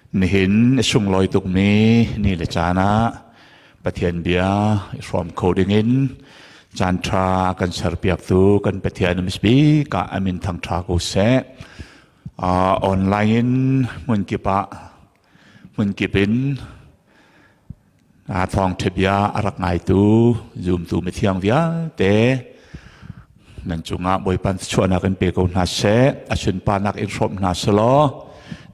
Nihin a sunglawi tukmi ni le caan ah Pathian bia i hrawm kho dingin caan ṭha kan serpiaktu kan Pathian misbik ah a min thangṭha ko seh. Uh, online in hmunkip ah hmunkip in thawngṭha bia a rak ngaitu zumtu mithiang vialte nan cungah Bawipa chuahnak in pe ko hna seh a sunparnak in hrawm hna selaw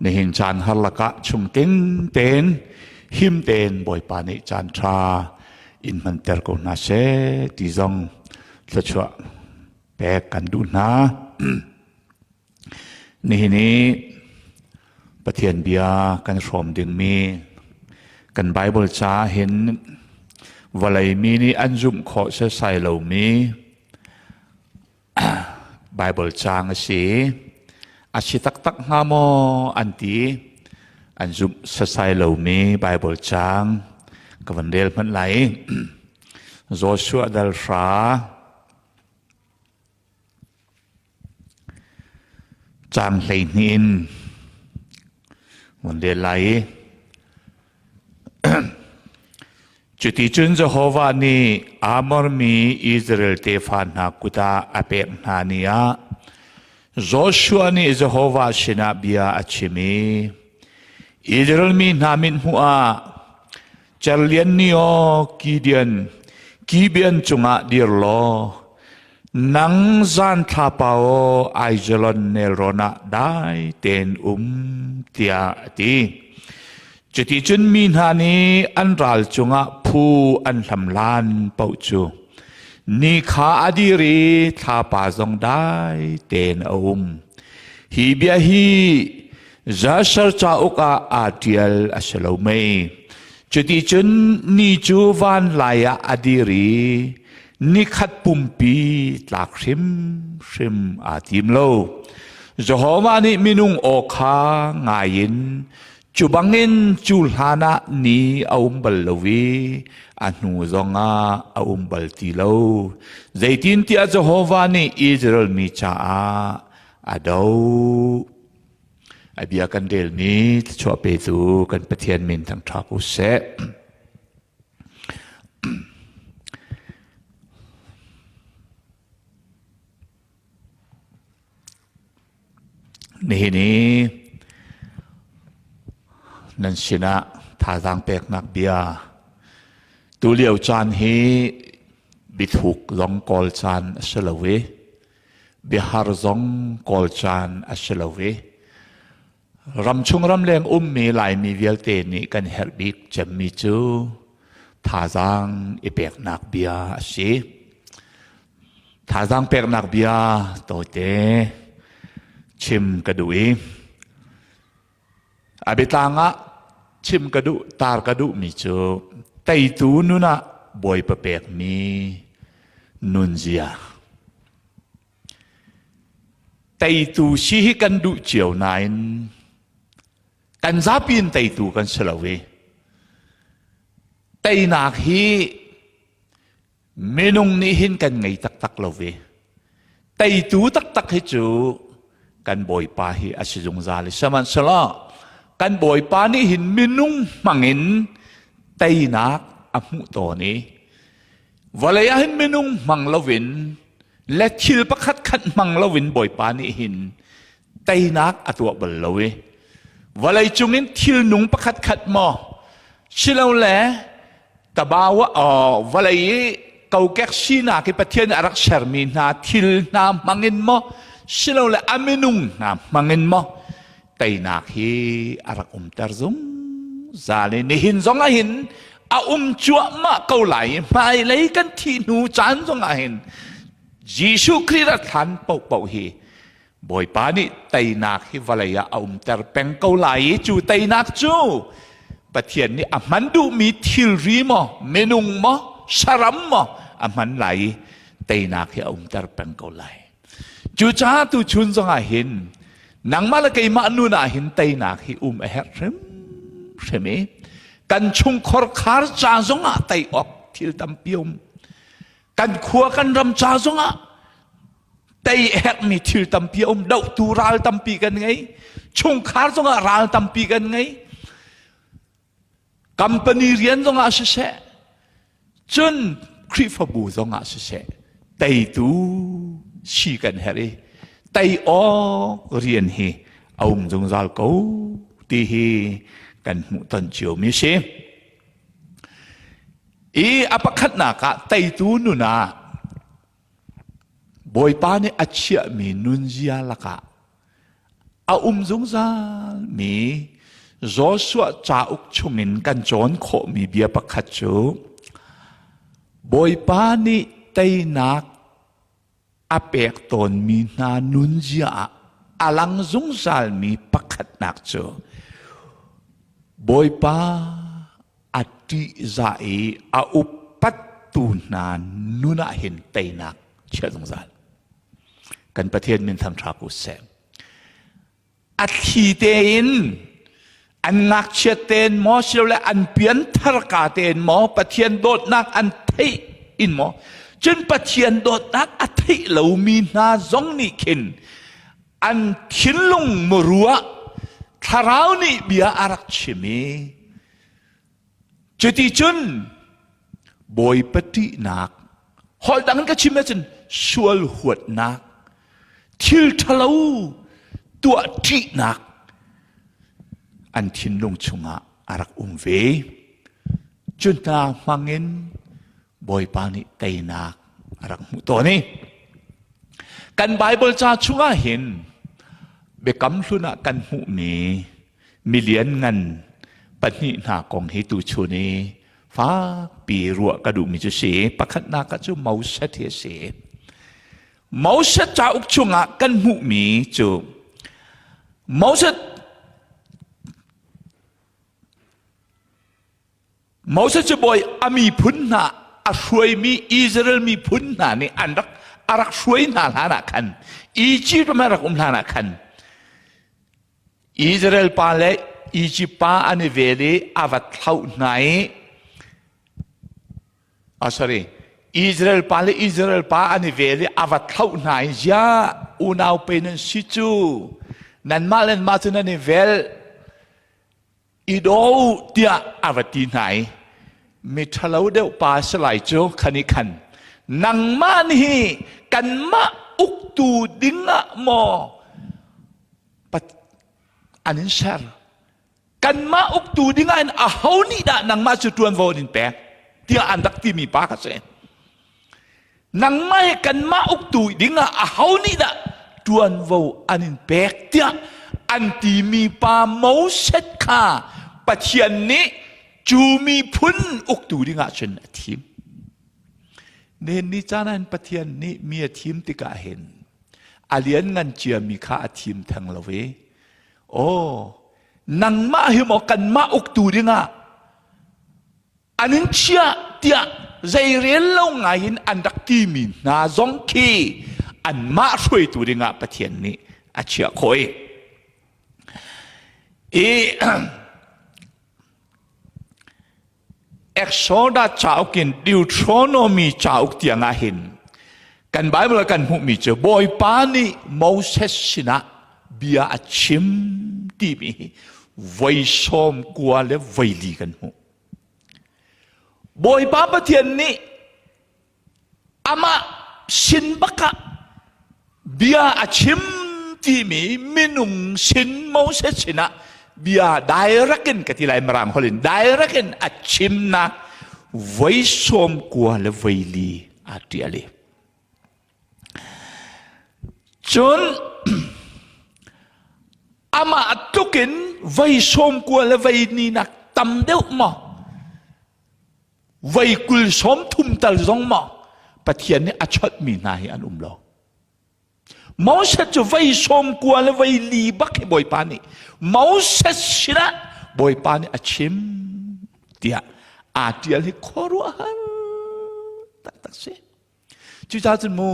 nihin caan har lakah chungtin tein him tein Bawipa nih caan ṭha in hmanter ko hna seh ti zong thluachuah pek kan duh hna. Nihin i Pathian bia kan hrawm dingmi kan Baibal ca hin vawlei mi nih an zumh khawh setsai lomi Baibal caang a si. A si taktak hnga maw an ti. An zumh setsai lomi Baibal caang ka van rel hmanh lai. Joshua dal hra Caang 12 in vun rel lai i Cuticun Jehovah nih Amor mi Israel tefa hna kut ah a pek hna ni ah Joshua nih Jehovah sinah bia a chim i Israel mi hna mithmuh ah Cerlian ni aw Gideon Gibeon cungah dir law nang zan thlapa aw Aijalon nelrawn ah dai tein um tiah a ti. Cuticun mi hna nih an ral cungah phu an hlam lan paoh cu ni kha a dir i thlapa zong dai tein a um. Hi bia hi Jasher cauk ah aa ṭial a si lo mei? Cuticun ni cu vanlai ah a dir i nikhat pumpi tlak hrimhrim aa tim lo. Jehovah nih minung aw kha ngai in cu bangin cu hlanah ni a um bal lo i a hnu zongah a um bal ti lo. Zeitintiah Jehovah nih Israel mi caah a doh. A bia kan relmi thluachuah petu kan Pathian min thangṭhat u sih. Nihin i nan sinah thazaang peknak bia tulio caan hi biathuk zong kawl caan a si lo i biahar zong kawl caan a si lo i ramchung ramleng ummi Laimi vialte nih kan herh bik cemmi cu thazaang i peknak bia a si. Thazaang peknak bia tawite chim ka duh i a biatlang ah chim ka duh tar ka duhmi cu teitu nun ah Bawipa pekmi nunzia. Teitu si hi kan duh cio nain kan zapi in teitu kan si lo i teinak hi minung nih hin kan ngei taktak lo ve. Teitu taktak hi cu kan Bawipa hi a si zungzal i sihmanhsehlaw kan Bawipa nih hin minung hmangin teinak a hmuh tawn i vawlei ah hin minung hmang loin le thil pakhat khat hmang loin Bawipa nih hin teinak a tuah bal lo i vawlei cungin thil nung pakhat khat maw silole tabawa vawlei i kokek sinak i Pathian a rak sermi hna thil hna hmangin maw silole a minung hna hmangin maw teinak hi a rak umter zungzal i nihin zong ah hin a um cuahmah ko lai i hmailei kan thih hnu caan zong ah hin Jesuh Khrih rat hlan paohpaoh hi Bawipa nih teinak hi vawlei ah a umter peng ko lai i cu teinak cu Pathian nih a hman duhmi thilri maw, minung maw, saram maw a hman lai i teinak hi a umter peng ko lai. Cucaah tuchun zongah hin nangmah le keimah nun ah hin teinak hi um a herh hrimhrim i kan chungkhor khar ca zongah tei awk thil tampi um. Kan khua kan ram ca zongah tei herhmi thil tampi a um dohtu ral tampi kan ngei chungkhar zongah ral tampi kan ngei. Company rian zongah siseh, cun Khrihfabu zongah siseh, teitu si kan herh i tei awk rian hi a um zungzal ko ti hi kan hmuhton ciomi si. I a pakhatnak ah teitu nun ah Bawipa nih a chiahmi nunzia lakah a um zungzalmi Joshua cauk chungin kan cawn khawhmi bia pakhat cu Bawipa nih teinak a pek tawnmi hna nunzia ah a lang zungzalmi pakhatnak cu Bawipa a ṭihzah i a upattu hna nun ah hin teinak chia zungzal. Kan Pathian min thangṭha ko seh. A thli tein an ngakchiat tein maw silole an pianthar ka tein maw Pathian dawtnak an theih in maw cun Pathian dawtnak a theih lomi hna zong nih khin an thinlung muru ah thlarau nih bia a rak chim i cuticun Bawipa ṭihnak holh dang in ka chim ahcun sual huatnak thil ṭhalo tuah ṭihnak an thinlung chungah a rak um ve. Cu hna hmangin Bawipa nih teinak a rak hmuh tawn i kan Baibal ca chungah hin biakam hlun ah kan hmuhmi milian ngan pahnih hna kong hi tuchun i fakpi ruah ka duhmi cu si pakhatnak ah cu Moses hi a si Moses cauk chungah kan hmuhmi cu Moses Moses cu bawi a miphun hna a hruaimi Israel miphun hna nih an rak a rak hruai hna hlan ah khan Egypt ram a rak um hlan ah khan Israel pa le Egypt pa an i vel i a va thlauh hna i oh sorry Israel pa le Israel pa an i vel i a va thlauh hna i ziah unau pe nan si cu nanmah le nanmah cu nan i vel i daw u tiah a va ti hna i miṭhalo deuh pa si lai cu khan i khan nangmah nih kanmah uktu dingah maw an in ser kanmah uktu dingah in aho nih dah nangmah cu ṭuanvo an in pek tiah an rak timi pa kha si Nangmah hi kanmah uktu dingah aho nih dah ṭuanvo an in pek tiah an timi pa Moses kha Pathian nih cu miphun uktu dingah cun a thim. Nihin ni caan ah hin Pathian nih mi a thim tikah hin a lianngan ciami kha a thim theng lo i aw nangmah hi maw kanmah uktu dingah an in chiah tiah zeirel lo ngai in an rak timi hna zong khi anmah hruaitu dingah Pathian nih a chiah khawh i i Exodus cauk in Deuteronomy cauk tiang ah hin kan Bible kan hmuhmi cu Bawipa nih Moses sinah bia a chim timi hi voi sawm kua le voi li kan hmuh. Bawipa Pathian nih amah sin bakah bia a chim timi minung sin Moses sinah bia direct in ka ti lai Mirang holh in direct in a chimnak voi sawm kua le voi li aa ṭial i Cun amah tluk in voi sawm kua le voi ni nak tam deuh maw voi 20 sawm thum tal zong maw Pathian nih a chawtmi hna hi an um lo. Moses cu voi sawm kua le voi li bak hi Bawipa nih Moses sinah Bawipa nih a chim tiah aa ṭial hi khuaruahhar taktak si. Cucaah cun mu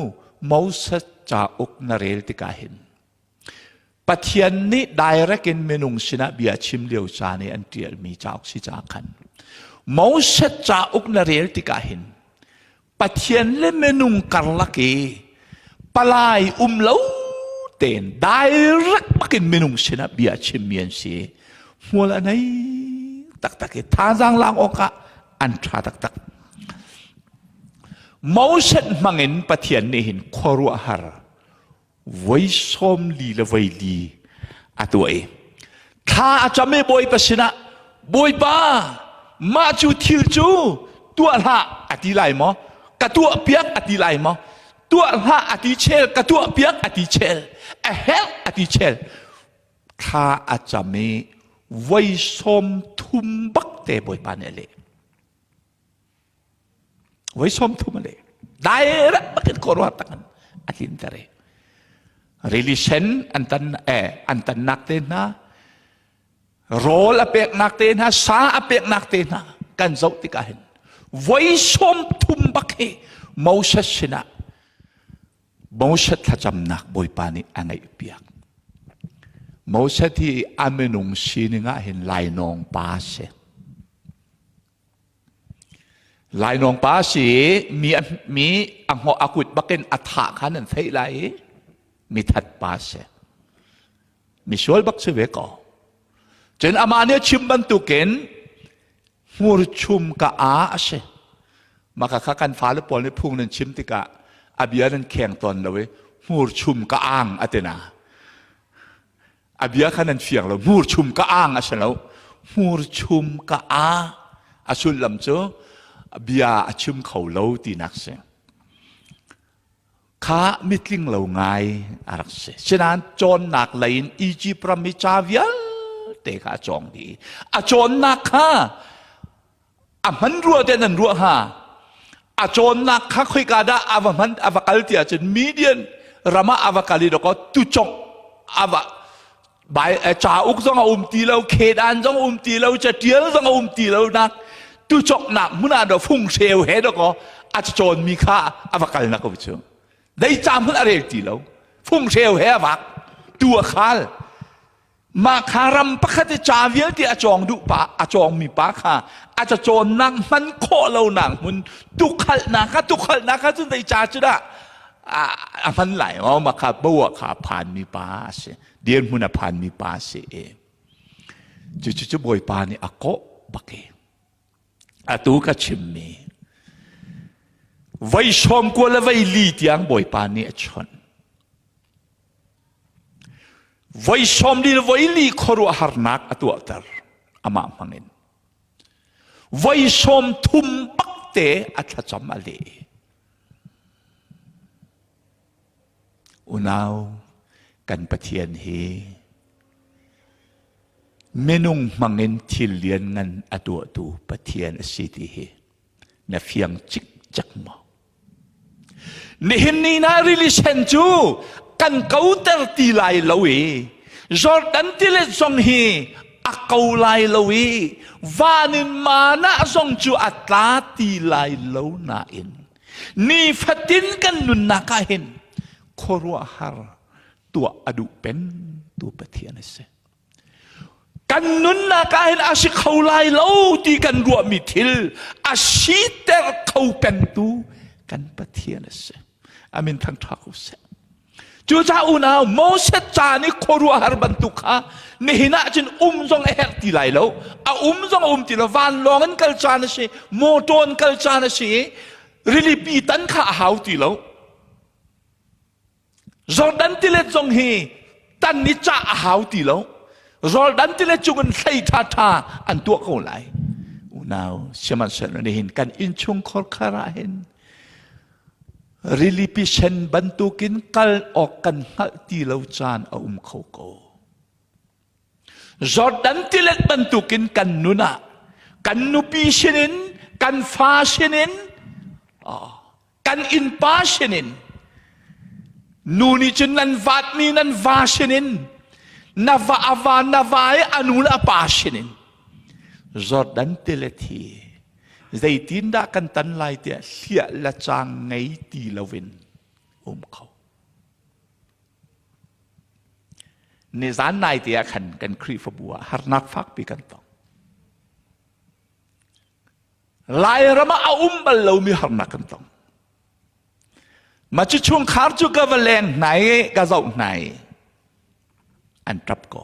Moses cauk na rel tikah hin Pathian nih direct in minung sinah bia chim lio caan i an ṭialmi cauk si caah khan Moses cauk na rel tikah hin Pathian le minung karlak i palai um lo tein direct bakin minung sinah bia chimmi an si hmual a nei. Taktak i thazaang lak awkah an ṭha taktak. Moses hmangin Pathian nih hin khuaruahhar voi 40 le voi li a tuah i thla a cam i Bawipa sinah Bawipa mah cu thil cu tuah hlah a ti lai maw ka tuah piak a ti lai maw tuah hlah a ti chel ka tuah piak a ti chel a herh a ti chel thla a cam i voi 30 bak te Bawipa nih a leh Voi 30 a leh. Direct bakin khuaruah takin a tlinter i rili sen an tan eh an tannak te hna rawl a peknak te hna sa a peknak te hna kan zoh tikah hin voi 30 bak hi Moses sinah Moses thlacamnak Bawipa nih a ngaihpiak. Moses hi a minung sining ah hin lainawng pa a si. Lainawng pa si mi mi a hnawh a kut bakin a thah kha nan theih lai i mi that pa si. Misual bak si ve ko. Cun amah nih a chim bantukin hmurchum ka a a si. Maka kha kan fale pawl nih phung nan chim tikah a bia nan kheng tawn lo i hmurchum ka ang a ti na. A bia kha nan fiang lo. Hmurchum ka ang a si lo. Hmurchum ka a. A sullam cu bia a chim kho lo tinak si. Kha mitling lo ngai a rak si. Sinain cawnnak lei in Egypt ram i ca vialte kha a cawng dih. A cawnnak kha a hman rua te nan ruah hnga a cawnnak kha khoika dah a va hman a va kal ti ahcun Midian ram ah a va kal i dawkaw tucong a va bai cauk zong a um ti lo khedan zong a um ti lo catial zong a um ti lo nak tucoknak hmun ah do fung hreu he dawkaw a cawnmi kha a va kal na ko cu dei ca hmun a rel ti lo fung hreu he a vak tu a khal Mah kha ram pakhat i ca vialte a cawng duh pa a cawngmi pa kha a cacawnnak hman khawh lonak hmun tukhalhnak kha tukhalhnak kha cun zei ca cu dah a hman lai maw mah kha bo ah kha a phanmi pa a si dirhmun a phanmi pa a si i cucu cu Bawipa nih a kawh bak i atu ka chimmi voi 90 le voi li tiang Bawipa nih a chawnh Voi 40 le voi li khuaruahharnak a tuahter amah hmangin. Voi 30 bakte a thlacam a leh. Unau, kan Pathian hi minung hmangin thil lianngan a tuahtu Pathian a si ti hi na fiang cikcek maw? Nihin ni na rili sen cu kan koter ti lai lo i Jordan tilet zong hi a ko lai lo i van in mana zong cu a tla ti lai lo nain nifatin kan nunnak ah hin khuaruahhar tuah a duh peng tu Pathian a si. Kan nunnak ah hin a si kho lai lo ti kan ruahmi thil a siter kho pengtu kan Pathian a si. Amin thangṭha ko seh. Cucaah unau Moses caan i khuaruahhar bantuk kha nihin ah cun um zong a herh ti lai lo. A um zong a um ti lo. Vanlawng in kal caan a si, motor in kal caan a si i rilipi tan kha a hau ti lo. Jordan tilet zong hi tan i cah a hau ti lo. Jordan tilet cungin hlei ṭhaṭha an tuah ko lai. Unau, sihmanhsehlaw nihin kan innchungkhar khar ah hin rilipi sen bantukin kal awk kan hngalh ti lo caan a um kho ko. Jordan tilet bantukin kan nun ah kan nupi sinin kan fa sinin kan innpa sinin nu nih cun nan vatmi nan va sinin na va a va na va i a nu le a pa sinin Jordan tilet hi zeitindah kan tan lai tiah hliah le cang ngei ti loin um kho nizan nai te ah khan kan Khrihfabu ah harnak fakpi kan tong Lairam ah a um bal lomi harnak kan tong. Mah cu chungkhar cu ka va leng hna i ka zoh hna i an ṭap ko.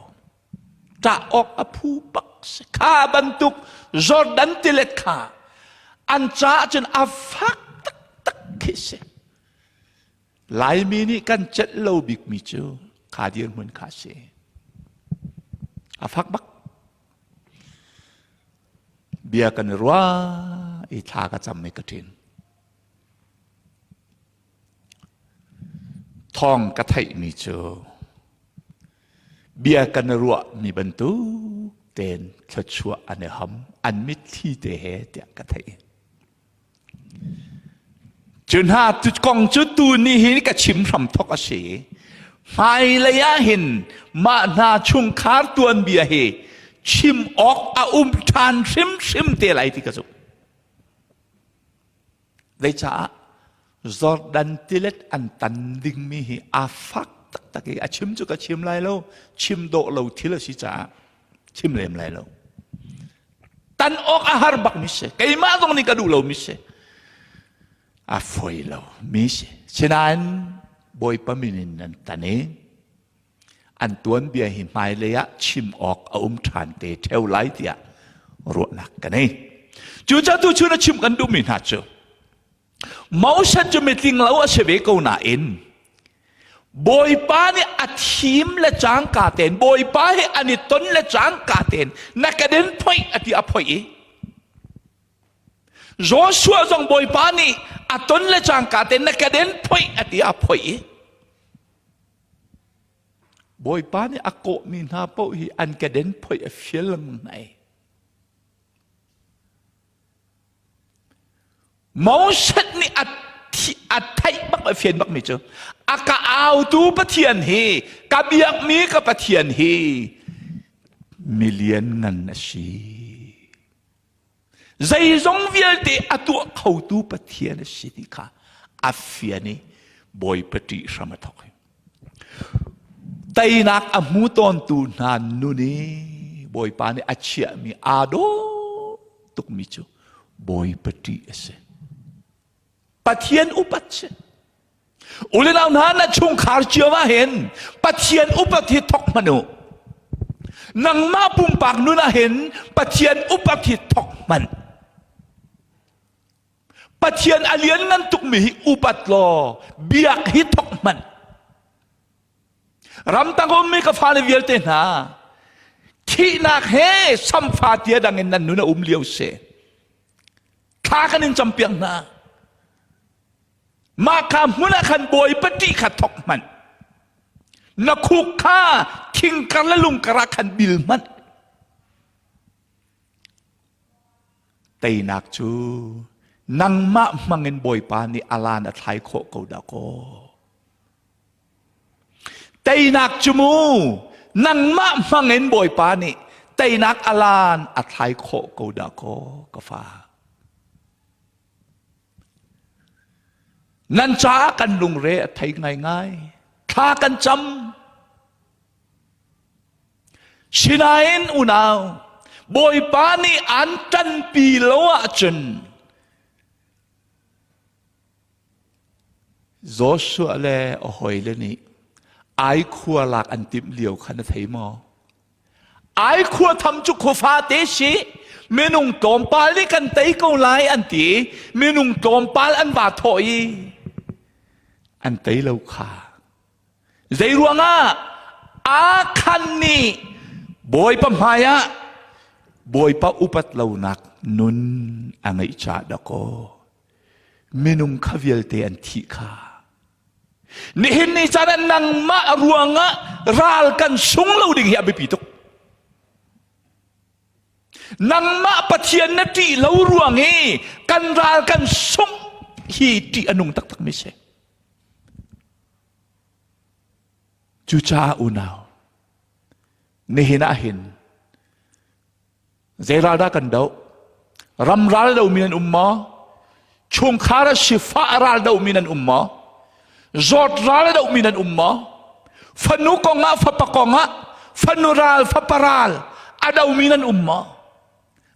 Ṭah awk a phu bak. si. Kha bantuk Jordan tilet kha an caah cun a fak taktak khi si. Laimi nih kan celh lo bikmi cu kha dirhmun kha si. A fak bak. Bia kan i ruah i thla ka cam i ka ṭin. Thawng ka theihmi cu bia kan i ruahmi bantuk tein thluachuah an i ham, an mitthli te he tiah ka theih. Cu hna tu kong cu tu ni hi ka chim hram thok a si. Hmailei ah hin mah hna chungkhar tuanbia hi chim awk a um ṭhan hrimhrim te lai ti ka zumh. Zeicaah Jordan tilet an tan dingmi hi a fak taktak i a chim cu ka chim lai lo, chim dawh lo thil a si caah chim lem lai lo. Tan awk a har bak mi si. Keimah zong nih ka duh lo mi si. A foi lo mi si. Sinain Bawipa min in nan tan i an tuanbia hi hmailei ah chim awk a um ṭhan te ṭheo lai tiah ruahnak ka nei. Cucaah tuchun a chim kan duhmi hna cu Moses cu mitling lo a si ve ko nain Bawipa nih a thim le cangka tein Bawipa he an i ton le cangka tein na ka den phoih a ti a phoih i Joshua zong Bawipa nih a ton le cangka tein na ka den phoih a ti a phoih i Bawipa nih a kawhmi hna paoh hi an keden phoih a fial lengmang hna i Moses nih a a theih bak a fian bakmi cu a ka autu Pathian hi ka biakmi ka Pathian hi milian ngan a si. Zeizong vialte a tuah khotu Pathian a si ti kha a fian i Bawipa ṭih hram a thawk. Teinak a hmu tawntu hna nun i Bawipa nih a chiahmi aa dawh tukmi cu Bawipa ṭih a si. Pathian upat si. Ulenau hna na chungkhar cio ah hin Pathian upat hi thok hmanh u. Nangmah pumpak nun ah hin Pathian upat hi thok hmanh. Pathian a lianngan tukmi hi upat law biak hi thok hmanh. Ramtang ummi ka fale vialte hna thihnak he samfa tia dang in nan nun a um lio si. Thla kan in campiak hna. Mah kha hmun ah khan bawipa ṭih kha thok hmanh. Na khuk kha thingkar le lungkar ah khan bil hmanh. Teinak cu nangmah hmangin Bawipa nih alan a thlai khawh ko dah kaw. Teinak cu mu nangmah hmangin Bawipa nih teinak alan a thlai khawh ko dah kaw ka fa. Nan caah kan lungre a thei ngaingai. Thla kan cam. Sinain unau, Bawipa nih an ṭanpi lo ahcun Joshua le a hawile nih ai khua lak an timh lio kha na thei maw? Ai khua tham cu khua fate si minung tlawmpal nih kan tei ko lai an ti minung tlawmpal an va thawh i an tei lo kha zei ruangah Akhan nih Bawipa hmaiah Bawipa upat lonak nun a ngeih caah dakaw minung kha vialte an thih kha Nihin ni caan ah nangmah ruangah ral kan sung lo ding hi a biapi tuk. Nangmah Pathian na ṭih lo ruang i kan ral kan sungh hi ṭih a nung taktak mi si. Cucaah unau, nihin ah hin Zei ral dah kan doh? Ram ral domi nan um maw? Chungkhar ah sifah ral domi nan um maw? Zawt ral domi nan um maw? Fanu kong ah fapa kong ah fanu ral fapa ral a domi nan um maw?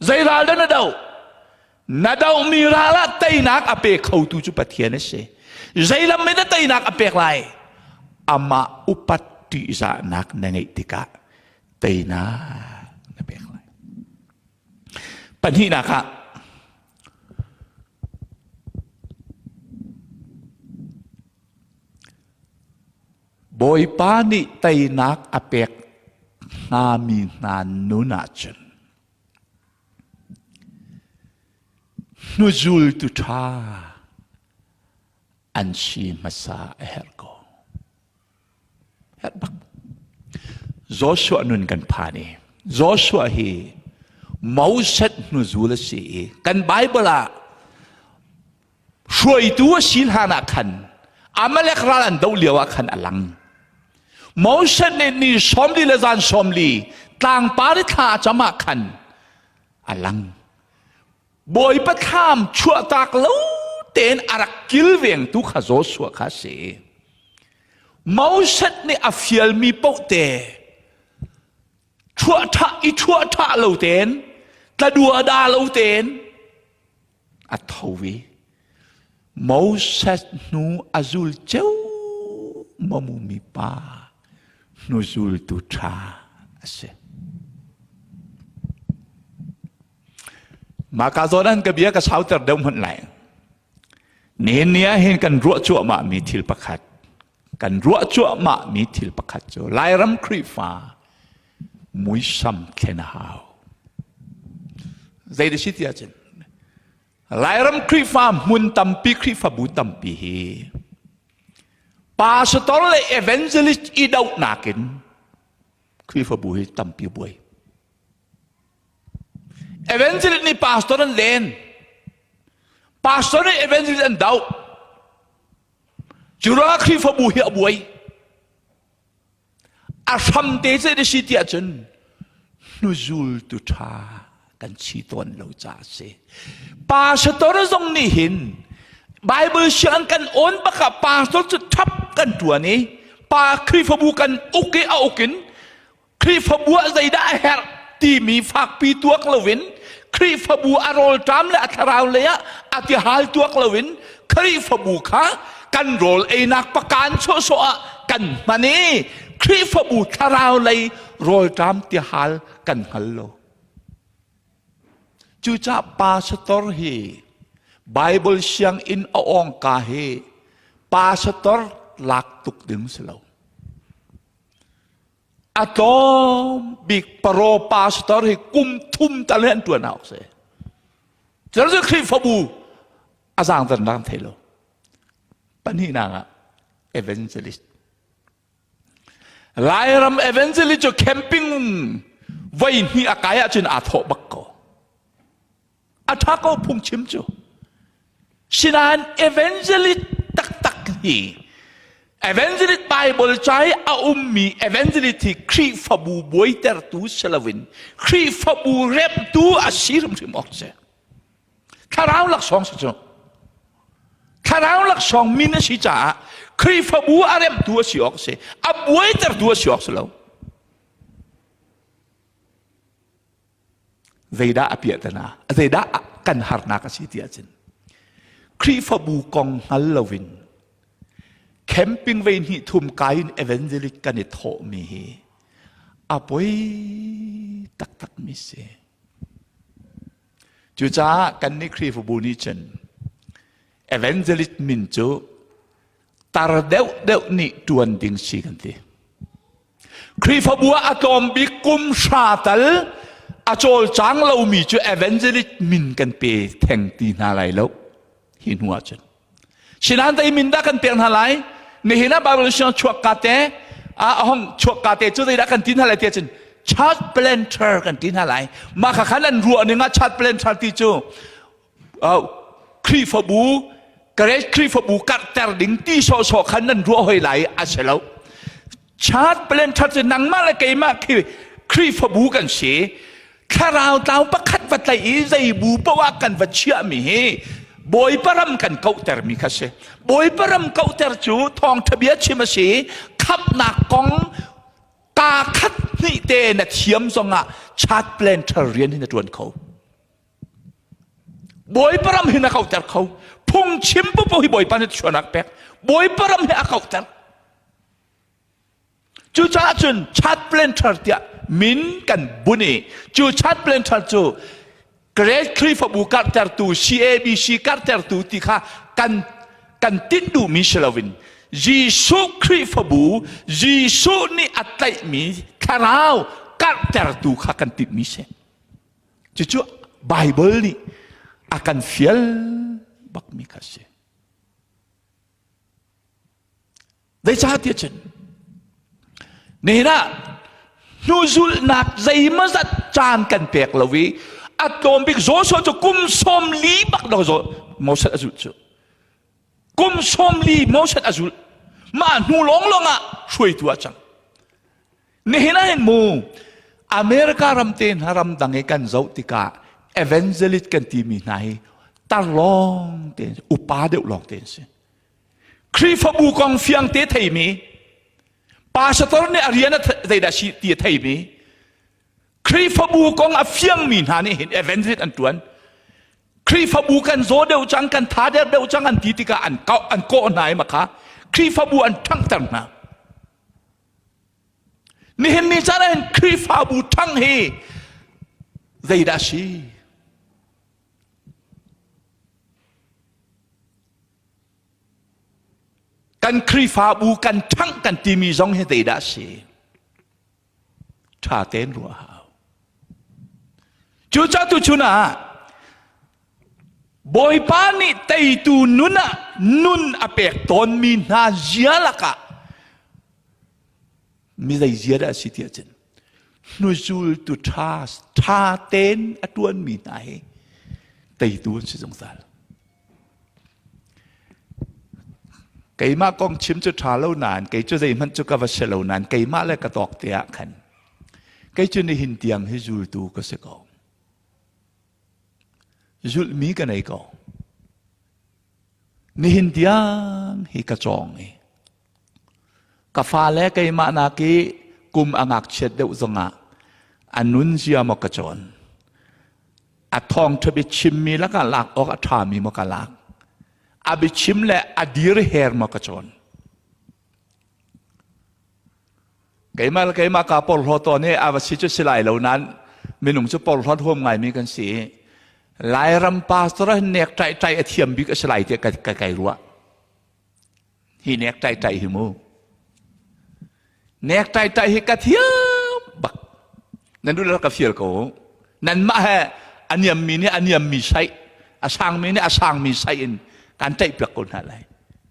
Zei ral dah na doh? Na dohmi ral ah teinak a pe khotu cu Pathian a si. Zei lam in na teinak a pek lai? Amah upat ṭihzahnak na ngeih tikah teinak na pek lai. Pahnihnak ah Bawipa nih teinak a pek hngami hna nun ahcun hnuzultu ṭha an si hmasa a herh ko. Herh bak. Joshua nun kan phan i Joshua hi Moses hnuzul a si i kan Bible ah hruaitu a si hlan ah khan Amalek ral an doh lio ah khan a lang. Moses nih ni 40 le zan 40 tlangpar i thla a cam ah khan a lang. Bawipa thlam chuahtak lo tein a rak kilvengtu kha Joshua kha a si. Moses nih a fialmi paoh te chuahṭhah i chuahṭhah lo tein tladuada lo tein a tho i Moses hnu a zul ceu mamumi pa hnuzultu ṭha a si. Mah ka zawn an ka bia ka sauter deuh hmanh lai. Nihin ni ah hin kan ruah cuahmah mi thil pakhat kan ruah cuahmah mi thil pakhat cu Lairam Khrihfa muisam thlen a hau. Zei da si ti ahcun Lairam Khrihfa hmun tampi Khrihfabu tampi hi pastor le evangelist i dohnak in Khrihfabu hi tampi buai. Evangelist nih pastor an len. Pastor nih evangelist an doh. Cu ruangah Khrihfabu hi a buai. A hram te cu na si tiah cun hnuzultu ṭha kan si tawn lo caah a si. Pastor zong nih hin Bible siang kan awn bak ah pastor cu ṭhap kan ṭuan i pa Khrihfabu kan uk i a uk in Khrihfabu ah zeidah a herh timi fakpi tuak loin Khrihfabu a rawlṭam le a thlarau lei ah a tihal tuak loin Khrihfabu kha kan rawl einak pakan sawhsawh ah kan hman i Khrihfabu thlarau lei rawlṭam tihal kan hngal lo. Cucaah pastor hi Bible sianginn a awngka hi pastor lak tuk ding si lo. A tlawm bik paro pastor hi kum thum tal hi an tuan awk si. Cun cu Khrihfabu a zaangter thei lo. Pahnihnak ah evangelist. Lairam evangelist cu camping voi hnih a kai ahcun aa thawh bak ko. A ṭha ko phungchim cu. Sinain evangelist taktak hi evangelist Bible ca i a ummi evangelist hi Khrihfabu buaitertu si loin Khrihfabu remhtu a si hrimhrim awk si. Thlarau laksawng si cu. Thlarau laksawng min a si caah Khrihfabu a remhtu a si awk si. A buaitertu a si awk si lo. Zeidah a piahtana zeidah kan harnak a si ti ahcun Khrihfabu kong hngal loin camping vei hnih thum kai in evangelist kan i thawhmi hi a poi taktakmi si. Cucaah kannih Khrihfabu nih cun evangelist min cu tar deuhdeuh nih ṭuan ding si kan ti. Khrihfabu ah a tlawm bik kum hra tal a cawlcang lomi cu evangelist min kan pe theng ti hna lai lo hi hnu ah cun. Sinain zei min dah kan pek hna lai? Nihin ah Bible siang chuak ka te a hong chuak ka te cu zeidah kan ti hna lai ti cun church planter kan ti hna lai. Mah kha khan an ruah ning ah church planter ti cu Khrihfabu Grace Khrihfabu karhter ding ti sawhsawh khan nan ruah hoi lai a si lo. Church planter cu nangmah le keimah khi Khrihfabu kan si. Thlarau tlau pakhat va tlaih i zei bu poah kan va chiahmi hi Bawipa ram kan kauhtermi kha si. Bawipa ram kauhter cu thawngṭha bia chim a si. Khamhnak kong kaa khat hnih te na thiam zongah church planter rian hi na ṭuan kho. Bawipa ram hi na kauhter kho. Phungchim popo hi Bawipa nih chuanak pek. Bawipa ram hi a kauhter. Cucaah cun church planter tiah min kan bun i cu church planter cu. Great Khrihfabu karhtertu CABC karhtertu ti kha kan kan tinh duhmi si loin Jesuh Khrihfabu Jesuh nih a tlaihmi thlarau karhtertu kha kan tinhmi si. Cucu Bible nih a kan fial bakmi kha si. Zeicahtiah cun nihin ah hnuzulhnak zeimawzat caan kan pek lo i a tlawm bik Joshua cu kum 40 bak dong Moses a zulh cu. Kum 40 Moses a zulh. Mah hnu lawnglawng ah hruaitu ah cang. Nihin ah hin mu America ram te hna ram dang i kan zoh tikah evangelist kan timi hna hi tar lawng te upa deuh lawng te an si. Khrihfabu kong fiang te theimi pastor nih a rian a zeidah si ti a theimi Khrihfabu kong a fiangmi hna nih hin evangelist an ṭuan. Khrihfabu kan zaw deuh cang kan tha der deuh cang an ti tikah an kau an kawh hna i makha Khrihfabu an ṭhanghter hna. Nihin ni caan ah hin Khrihfabu ṭhang hi zeidah a si? Kan Khrihfabu kan ṭhangh kan timi zong hi zeidah a si? Ṭha tein ruah a hau. Cucaah tuchun ah Bawipa nih teitu nun ah nun a pek tawnmi hna zia lakah mi zei zia dah a si tiah cun hnuzultu ṭha ṭha tein a ṭuanmi hna hi teitu an si zungzal. Keimah kong chim cu ṭha lo nain kei cu zeihmanh cu ka va si lo nain keimah le ka tawk te ah khan kei cu nihin tiang hi zultu ka si ko. Zulhmi ka nei ko. Nihin tiang hi ka cawng i ka fale keimah nak i kum a ngakchiat deuh zongah a nunzia maw ka cawn. A thawngṭha biachimmi lakah lak awk a ṭhami maw ka lak. A biachim le a dir her maw ka cawn. Keimah le keimah kaa porhlaw tawn i a va si cu si lai lo nain minung cu porhlawt huam ngaimi kan si i Lairam pastor ah nek ṭai ṭai a thiam bik a si lai tiah ka, ka kai ruah. Hi nek ṭai ṭai hi mu. Nek ṭai ṭai hi ka thiam bak. Nan duh ka fial ko. Nanmah he a niammi nih a niammi saih, a sangmi nih a sangmi saih in kan ṭaih piak ko hna lai.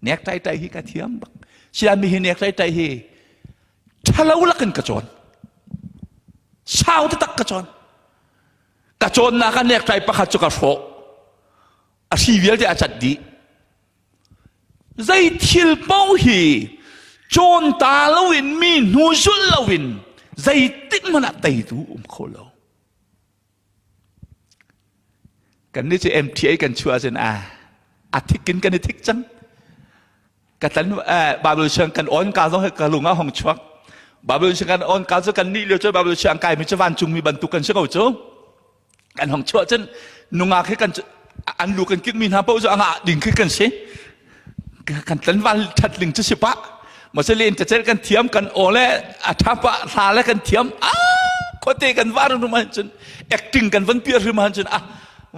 Nek ṭai ṭai hi ka thiam bak. Siami hi nek ṭai ṭai hi ṭhalo lakin ka cawn. Sau taktak ka cawn. Ka cawnnak ah nek ṭai pakhat cu ka hrawh. A hri vialte a cat dih. Zei thil paoh hi cawn ta loin mi hnu zulh loin zeitik hmanh ah teitu um kho lo. Kan nih cu MTA kan chuah ahcun a a thik in kan i thik cang. Ka tlan Bible siang kan on ka zong ka lung ah hong chuak. Bible siang kan on ka cu kan nih lio cu Bible siang kai mi cu vancung mi bantuk kan si ko cu. Kan hong chuah cun nungak hi kan an lu kan kik mi hna paoh cu a ngah ding khi kan si. Kan tlanval that ling cu si pah. Mase len cecel kan thiam kan aw le a tha pah hla le kan thiam ah khuate kan var rum han cun acting kan van piar hrim han cun ah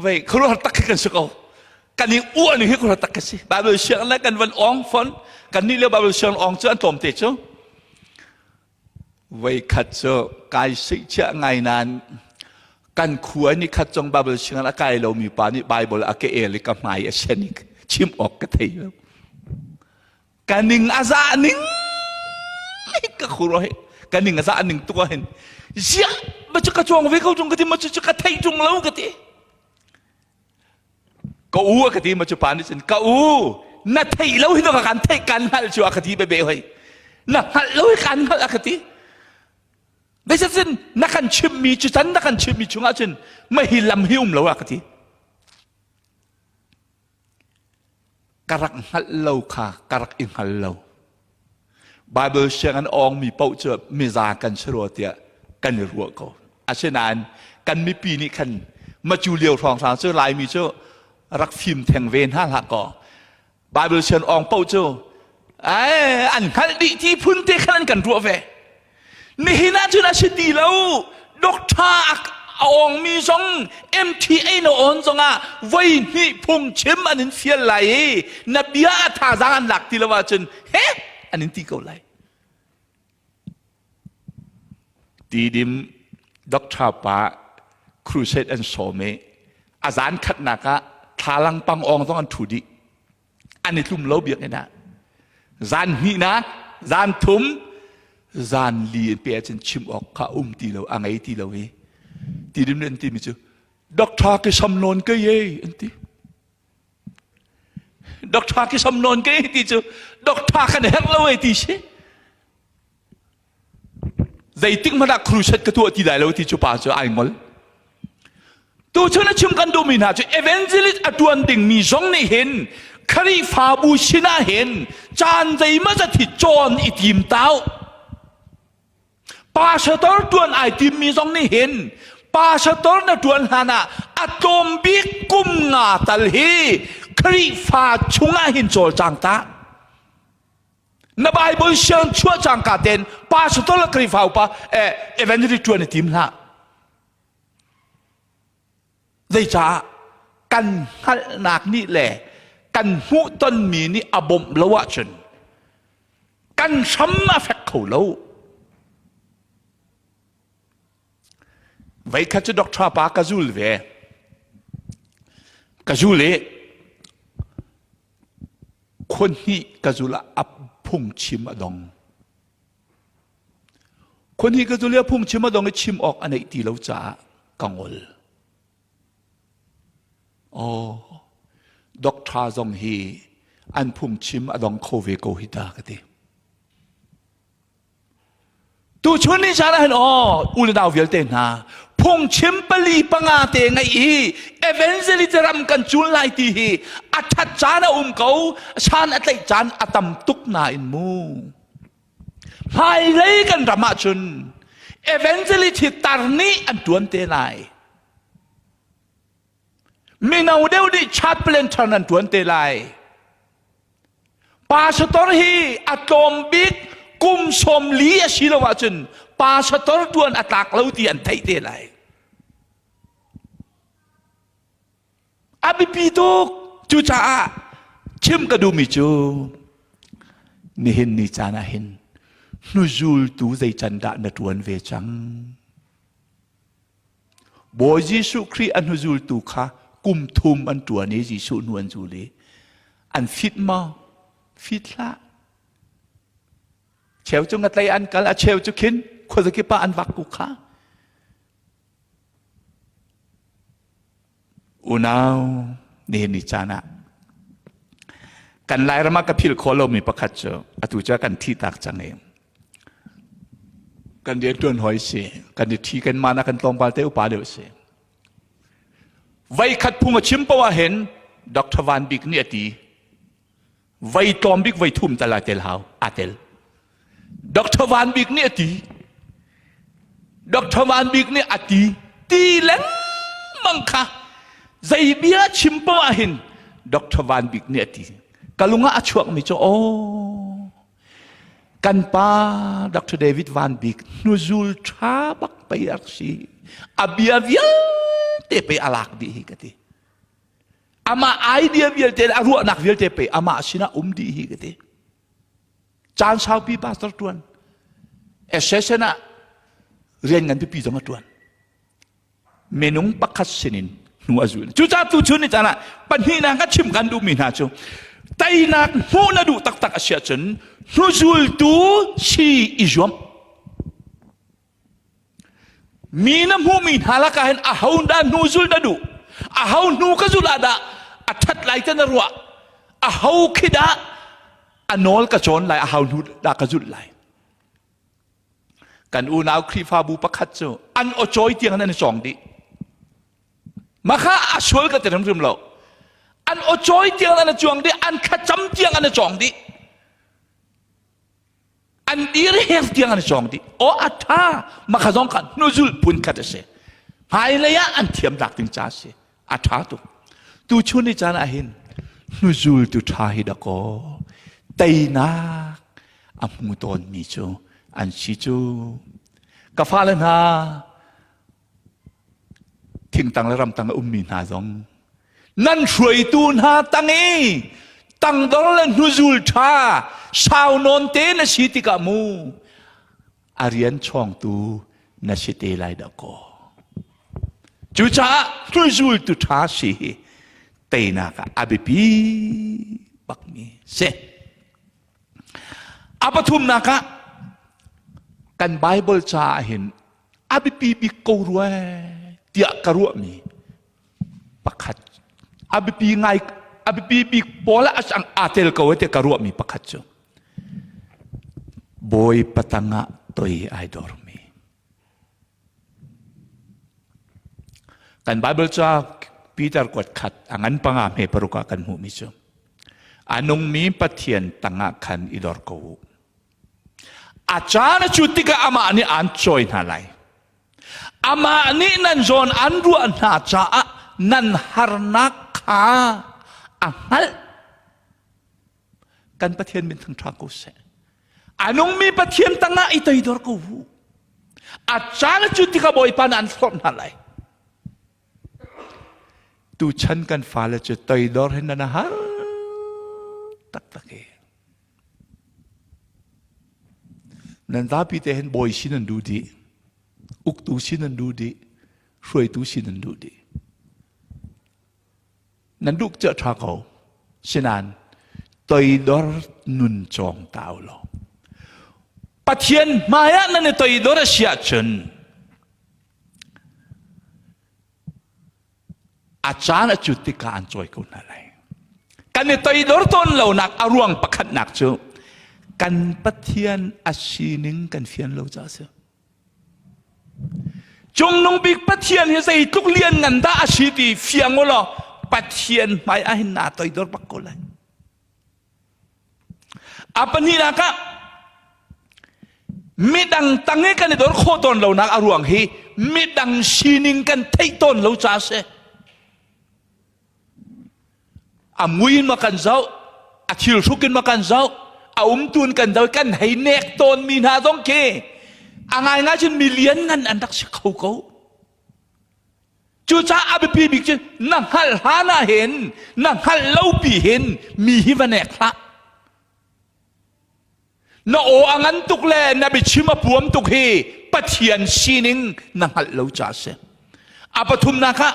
vei khuaruahhar tak khi kan si ko kan i uah ni hi khuaruahhar tak ka si Bible siang le kan van ong fon kan nih le Bible siang ong cu an tlawm te cu Voikhat cu kai seihchiah ngai nain kan khua ni khat cong Bible sianginn a kai lomi pa nih Bible a ka el i ka hmai a sen i chim awk ka thei lo. Ka ning a zah ning ka khuro hi ka ning a zah ning tuk ah hin ziah ma cu ka chuang ve ko tung ka ti ma cu cu ka thei tung lo ka ti. Ka u a ka ti ma cu pa nih cun ka u na theih lo hi ka kan theih kan hngalh cu a ka ti bebe hoi na hngalh lo hi kan hngalh a ka ti Zeicahcun na kan chimhmi cu can na kan chimhmi chungah cun mahi lam hi um lo a ka ti ka rak hngalh lo kha ka rak i hngal lo Bible siang an awngmi paoh cu miza kan si rua tiah kan i ruah ko. Asinain kan mipi nih khan macu lio hrawnghrang cu Laimi cu rak fim theng ve hna hlah kaw Bible sian awng paoh cu ai an hngalh dih ti phun te khan an kan ruah ve. Nihin ah cun a si ti lo. Doctor. a awngmi zong MTA na awn zongah voi hnih phungchim an in fial lai i na bia a thazaang an lak ti lo ahcun he an in ti ko lai. Tidim Doctor pa crusade an sawm i a zan khatnak ah thlalang pang awng zong an ṭhu dih. An i tlum lo biakinn ah. Zan hnihnak, zan thum, zan li in pe ahcun chim awk kha um ti lo, a ngei ti lo i tidim nih an timi cu Doctor ke sam nawn ke ye an ti. Doctor ke sam nawn ke ti cu doctor kan herh lo e ti si. Zeitik hmanh ah crusade ka tuah ti lai lo ti cu pa cu ai ngol. Tuchun a chim kan duhmi hna cu evangelist a tuan dingmi zong nih hin Khrihfabu sinah hin caan zeimawzat hi cawn i tim tau. Pastor tuan ai timmi zong nih hin pastor na tuan hlan ah a tlawm bik kum nga tal hi Khrihfa chungah hin cawlcang ta. Na Bible siang chuah cangka ten pastor le Khrihfa upa eh, evangelist ṭuan i tim hlah. Zeicah kan hngalhnak nih le kan hmuhtonmi nih a bawmh lo ahcun kan hram a fek kho lo. Veikhat cu doctor pa ka zul ve. Ka zul i Khuahnih ka zul ah a phungchim a dong. Khuahnih ka zul i a phungchim a dong i chim awk a neih ti lo caah ka ngol. Oh, doctor zong hi an phungchim a dong kho ve ko hi ta ka ti. Tuchun ni caan ah hin aw u le nau vialte hna phungchim pali panga te ngeih i evangelist ram kan cul lai ti hi a ṭhat caan a um ko san a tlaih caan a tam tuk nain mu hmailei kan ram ahcun evangelist hi tar nih an ṭuan te lai Mino deuh nih chaplain ṭhan an ṭuan te lai. Pastor hi a tlawm bik kum 40 a si lo ahcun pastor ṭuan a tlak lo ti an theih te lai. A biapi tuk. Cucaah chim ka duhmi cu nihin ni caan ah hin hnuzultu zei can dah na ṭuan ve cang? Bawi Jesuh Khrih a hnuzultu kha kum thum an ṭuan i Jesuh hnu an zul i an fit maw? Fit hlah. Cheu cu ngatlei an kal, a cheu cu khin khuazakip ah an vak ku kha. Unau, nihin ni caan ah kan Lairam ah ka philh khawh lomi pakhat cu atu cu kan thih tak cang i kan rianṭuan hawi si kan i ṭhi kan mah kan tlawmpal te upa deuh si voi khat phung a chim poah hin Dr. Van Bik nih a ti voi tlawm bik voi thum tal a tel hau a tel Dr. Van Bik nih a ti Dr. Van Bik nih a ti ti lengmang kha zei bia chim poah hin Dr. Van Bik nih a ti ka lung ah a chuakmi cu aw Kan pa Dr. David Van Bik hnuzul ṭha bak pei a rak si. A bia vialte pei a lak dih hi ka ti. Amah idea vialte le a ruahnak vialte pei amah sinah um dih hi ka ti. Caan saupi pastor ṭuan. SSN ah rian ngan pipi zong a ṭuan. Minung pakhat sinin hnu a zul. Cucaah tuchun ni caan ah pahnihnak ka chim kan duhmi hna cu teinak hmuh na duh taktak a si ahcun hnuzultu si i zuam. Mi na hmuhmi hna lakah hin aho dah hnu zul na duh? Aho hnu ka zulh ah dah a ṭhat lai ti na ruah? Aho khi dah a nawl ka cawn lai? Aho hnu dah ka zulh lai? Kan unau Khrihfabu pakhat cu an aw-cawi tiang an i cawng dih. Mah kha a sual ka ti hrimhrim lo. An aw-cawi tiang an i cuang dih, an thlacam tiang an i cawng dih. An dir her tiang an i cawng dih. Aw a ṭha, mah kha zong kha hnuzul phun khat a si. Hmailei ah an thiam nak ding ca a si. A ṭha tuk. Tuchun ni caan ah hin hnuzultu ṭha hi dakaw teinak a hmu tawnmi cu an si cu. Ka fale hna. Thingtang le ramtang a ummi hna zong nan hruaitu hna tang i tangdor le hnuzul ṭha sau nawn te na si tikah mu a rian chawngtu na si te lai dah kaw. Cucaah hnuzultu ṭha si hi teinak ah a biapi bakmi si. A pathumnak ah kan Bible caah hin a biapi bik ko rua tiah ka ruahmi pakhat a biapi ngai a biapi bik pawl ah aa tel ko tiah ka ruahmi pakhat cu Bawipa tangah toi ai dormi Kan Bible ca Peter kuat khat a ngan panga hme paruk ah kan hmuhmi cu a nungmi Pathian tangah khan i dor ko u. A caan a cu tikah amah nih aan cawi hna lai. Amah nih nan zawn an ruah hna caah nan harnak kha a hngalh. Kan Pathian min thangṭha ko seh. A nungmi Pathian tangah i toidor ko u. A caan cu tikah Bawipa nih an hlorh hna lai. Tuchan kan fale cu toidor hin nan har taktak e. Nan zapi te hin bawi sin an duh dih, uktu sin an duh dih, hruaitu sin an duh dih. Nan duh cu a ṭha ko. Sinain toidor nun cawng ta u law. Pathian hmaiah nan i toidor a si ahcun a caan a cut tikah an cawi ko hna lai. Kan i toidor tawn lonak a ruang pakhatnak cu kan Pathian a sining kan fian lo caah a si. Cungnung bik Pathian hi zeitluk lian ngan dah a si ti fiang u law Pathian hmai ah hin naa toidor bak ko lai. A pahnihnak ah midang tang i kan i dor khawh tawn lonak a ruang hi midang sining kan theih tawn lo ca a si. A mui in ma kan zoh, a thil hruk in ma kan zoh, a umtu in kan zoh, kan hei nek tawnmi hna zong khi a ngaingai cun mi lianngan an rak si kho ko. Cucaah a biapi bik cu na hngalh hlan ah hin, na hngalh lo pi hin mi hi va nek hlah. Na aw a ngan tuk le na biachim a puam tuk hi Pathian sining na hngalh lo ca a si. A pathumnak ah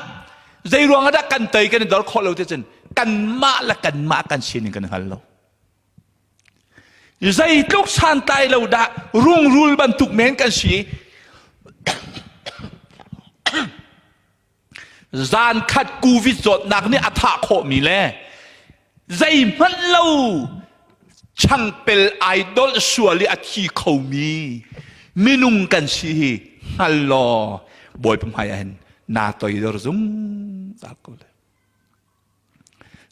zei ruang ah dah kan tei kan i dor khawh lo ti cun kanmah le kanmah kan sining kan hngal lo. Zeitluk santlai lo dah rungrul bantuk men kan si. Zan khat covid zawtnak nih a thah khawhmi le zeihmanh lo changpel ai dolh sual i a thi khomi minung kan si hi hngal law Bawipa hmai ah hin naa toidor zungzal ko lai.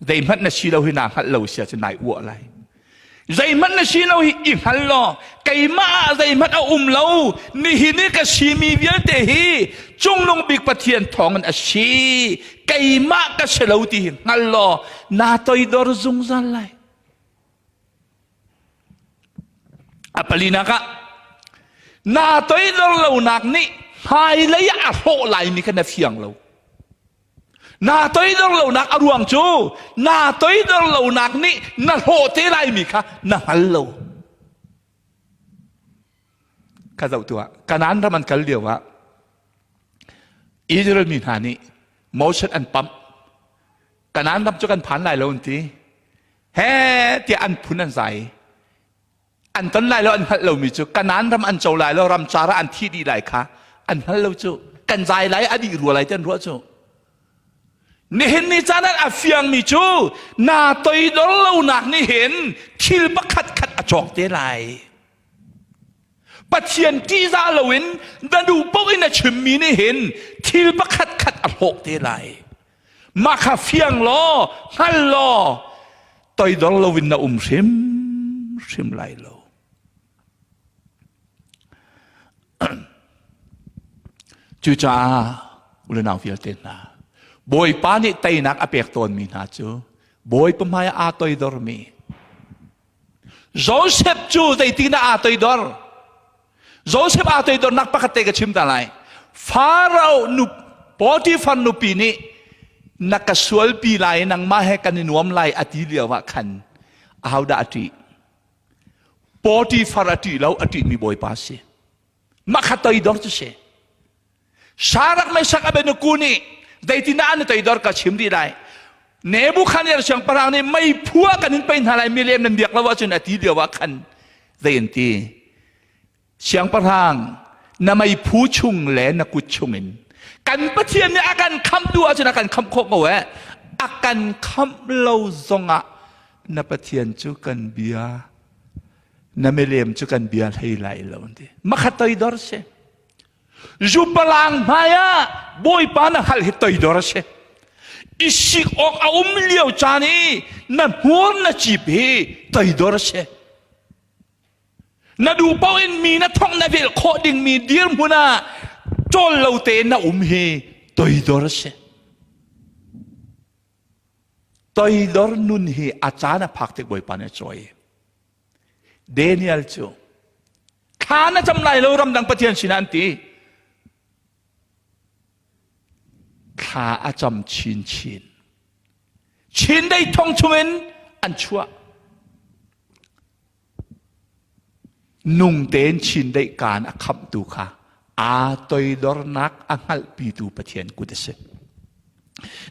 Zeihmanh na si lo hi naa hngalh lo si ahcun nai uah lai. Zeihmanh na si lo hi i hngal law keimah ah zeihmanh a um lo nihin i ka simi vialte hi cungnung bik Pathian thawngin a si keimah ka si lo ti hi hngal law naa toidor zungzal lai. A palinak ah naa toidor lonak nih hmailei ah a hrawh laimi kha na fiang lo. Naa toidor lonak a ruang cu naa toidor lonak nih na hlawh te laimi kha na hngal lo. Ka zoh tuah, Kanaan ram an kal lio ah Israel mi hna nih Moses an pamh. Kanaan ram cu kan phan lai lo an ti. He tiah an phun an zai. An ton lai lo an hngalh lomi cu Kanaan ram an co lai lo ramcar ah an thi dih lai kha an hngal lo cu kan zai lai a dih rua lai ti an ruah cu nihin ni caan ah a fiangmi cu naa toidor lonak nih hin thil pakhat khat a cawk te lai Pathian ṭihzah loin na duh paoh in a chimmi nih hin thil pakhat khat a hlawh te lai Mah kha fiang law, hngal law, toidor loin na um hrimhrim lai lo. Cucaah ulenau vialte hna, Bawipa nih teinak a pek tawnmi hna cu Bawipa hmai ah aa toidormi Joseph cu zeitin dah aa toidor? Joseph aa toidornak pakhat te ka chim ta lai. Pharaoh nu. Potifar nupi nih na ka sualpi lai nangmah he kan i nuam lai a ti lio ah khan ahodah a ṭih? Potifar a ṭih lo, a ṭihmi Bawipa a si. Mah kha toidor cu si. Shadrach Meshach Abednego nih zeitindah an i toidor ka chim rih lai. Nebuchadnezzar siangpahrang nih meiphu ah kan in pei hna lai milem nan biak lo ahcun a ti lio ah khan zei an ti. Siangpahrang na meiphu chung le na kut chungin kan Pathian nih a kan khamh duh ahcun a kan khamh khawh ko eh. A kan khamh lo zongah na Pathian cu kan bia na milem cu kan bia hlei lai lo an ti. Makha toidor si. Zupalang hmai ah Bawipa na hngalh hi toidor a si. I sik awk a um lio caan i na hmur na cip hi toidor a si. Na duh paoh in mi na thongh na velh khawh dingmi dirhmun ah cawl lo tein na um hi toidor a si. Toidor nun hi a caan a phak tik Bawipa nih a cawi. Daniel cu thla na cam lai lo ramdang Pathian sinah an ti. Thla a cam chinchin. Chindeih thong chungin an chuah. Nung tein chindeih kaan a khamhtu kha aa toidornak a hngalhpitu Pathian kut a si.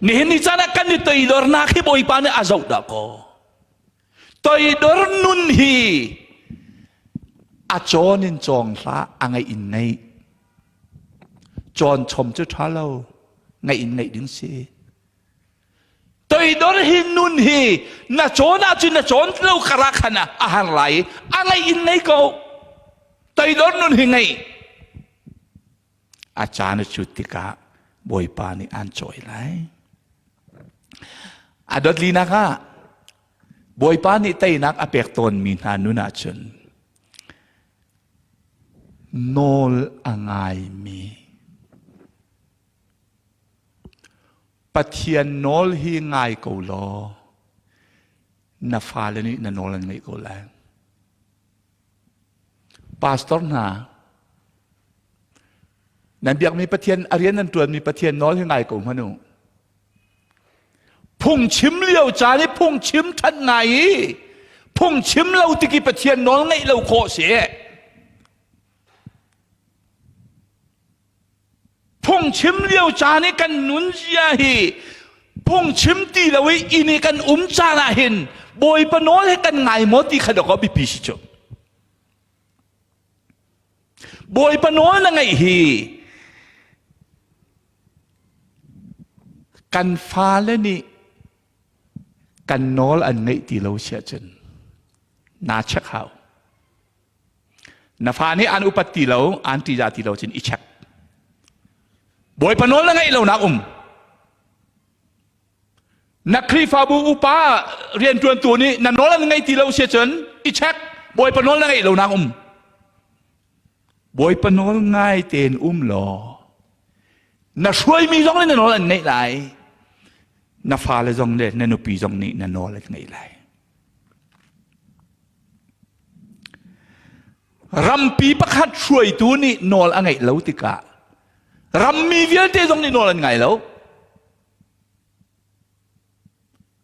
Nihin ni caan ah kan i toidornak hi Bawipa nih a zoh dah kaw. Toidor nun hi a cawn in cawng hlah, a ngeih in ngeih. Cawn chom cu ṭha lo, ngeih in ngeih ding si. Toidor hi nun hi na cawn ahcun na cawn lo karah khan a har lai i a ngeih in ngei ko. Toidor nun hi ngeih. A caan a cut tikah Bawipa nih aan cawi lai. A dot linak ah Bawipa nih teinak a pek tawnmi hna nun ahcun nawl a ngaimi Pathian nawl hi ngai ko law na fale nih na nawl an ngaih ko lai. Pastor hna, nan biakmi Pathian, a rian nan ṭuanmi Pathian nawl hi ngai ko hmanh u. Phungchim lio caan i phungchim ṭhat ngai i phungchim lo tik i Pathian nawl ngaih lo khawh si. Phungchim lio caan i kan nunzia hi phungchim ti lo i inn i kan um caan ah hin Bawipa nawl he kan ngai maw ti kha dawk biapi si cu. Bawipa nawl na ngaih hi kan fale nih kan nawl an ngaih ti lo si ahcun naa check hau. Na fa nih aan upat ti lo, aan ṭihzah ti lo cun i check. Bawipa nawl na ngaih lonak um. Na Khrihfabu upa rianṭuantu nih na nawl an ngaih ti lo si cun i check. Bawipa nawl na ngaih lonak um. Bawipa nawl ngai tein um law na hruaimi zong nih na nawl an ngaih lai. Na fale zong le na nupi zong nih na nawl an ngaih lai. Rampi pakhat hruaitu nih nawl a ngeih lo tikah rammi vialte zong nih nawl an ngai lo.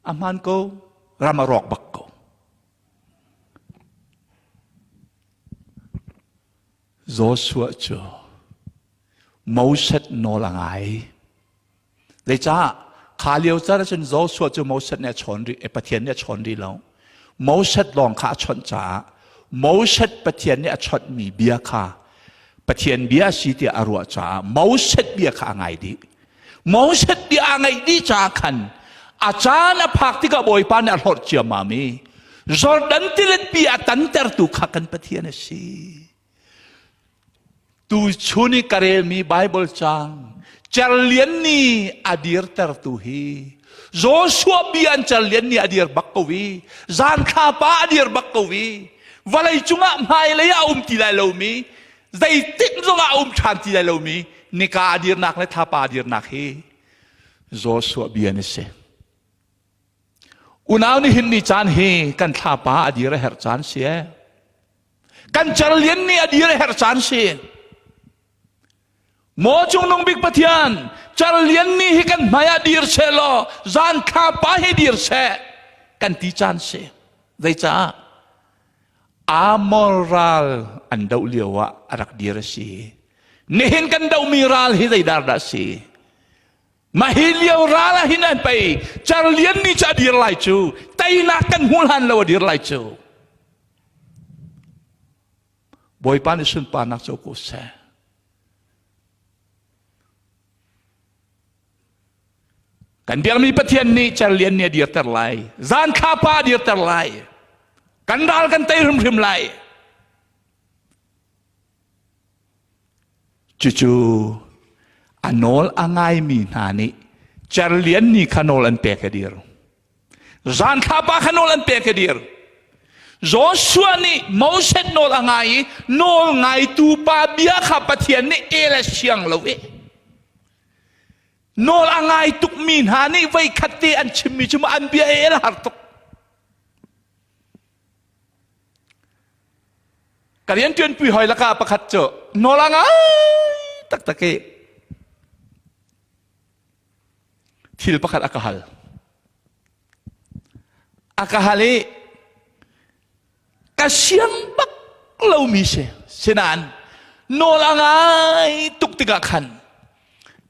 A hmaan ko, ram a rawk bak ko. Joshua cu Moses nawl a ngai. Zeicah kha lio caan ahcun Joshua cu Moses nih a chawn rih, eh, Pathian nih a chawn rih lo. Moses lawng kha a chawnh caah Moses Pathian nih a chawnhmi bia kha Pathian bia a si tiah a ruah caah Moses bia kha a ngai dih. Moses bia a ngaih dih caah khan a caan a phak tikah Bawipa nih a hlorh ciammam i Jordan tiletpi a tantertu kha kan Pathian a si. Tuchun i ka relmi Baibal caang cerlian ni a dirtertu hi Joshua bia an cerlian ni a dir bak ko i zan thlapa a dir bak ko i vawlei cungah hmailei ah a um ti lai lomi zeitik zongah a um ṭhan ti lai lomi nika a dirnak le thlapa a dirnak hi Joshua bia ni si. Unau nihin ni caan hi kan thlapa a dir a herh caan si ee. Kan cerlian nih a dir a herh caan si. Maw Cungnung Bik Pathian, car lian ni hi kan hmai ah dir seh law zan thlapa hi dir seh kan ti caan si. Zeicah? Amor ral an doh lio ah a rak dir a si. Nihin kan dohmi ral hi zeidar dah si? Mah hi lio ral ah hin an pei car lian ni cu a dir lai cu teinak kan hmu hlan lo a dir lai cu. Bawipa nih sunparnak co ko seh. Kan biakmi Pathian nih cerlian nih a dirter lai. Zan thlapa a dirter lai. Kan ral kan tei hrimhrim lai. Cucu a nawl a ngaimi hna nih cerlian ni kha nawl an pek a dir. Zan thlapa kha nawl an pek a dir. Joshua nih Moses nawl a ngai i nawl ngaitu pa bia kha Pathian nih el a siang lo i nawl a ngai tukmi hna nih voikhat te an chimmi cu an bia el har tuk. Ka rianṭuanpi hoi lakah pakhat cu nawl a ngai taktak i thil pakhat a ka hal. A ka hal i ka siang bak lomi si. Sinain nawl a ngai tuk tikah khan